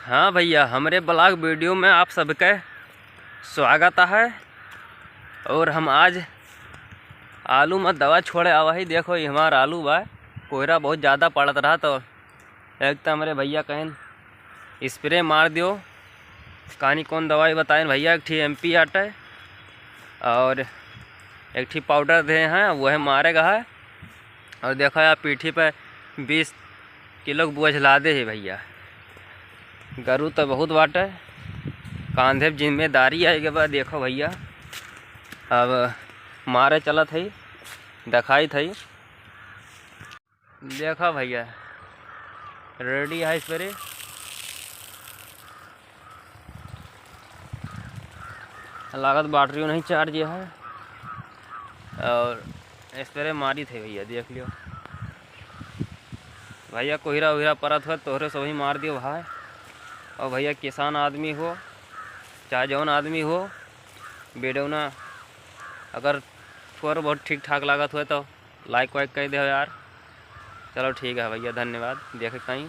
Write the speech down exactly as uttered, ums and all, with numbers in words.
हाँ भइया, हमरे vlog video में आप सबके स्वागत है। और हम आज आलू में दवा छोड़े आवा ही। देखो, ये हमार आलू बा, कोहरा बहुत ज़्यादा पड़त रहा, तो एक तो हमरे भइया कहेन spray मार दियो। कहानी कौन दवाई बताएन भइया, एक ठी एम पी आटे और एक ठी powder दे हैं, वह मारेगा है। और देखो यार, पीठी पे बीस किलो के बोझ लादे है भइया। गरु तो बहुत बाटे, कांधे पे जिम्मेदारी आए के बाद। देखो भइया, अब मारे चलत है, देखाइत है। देखा भइया, ready है spray। लागत battery नहीं charge है। और spray मारित है भइया, देख लियो। भइया, कोहरा उहरा परत हो, तोहरे सबही मार दियो भाई। और भइया, किसान आदमी हो, चाहे जौन आदमी हो, video ना अगर थोड़ा बहुत ठीक ठाक लागत हो, तो like वाइक कर दे यार। चलो, ठीक है भइया, धन्यवाद। देखे कहीं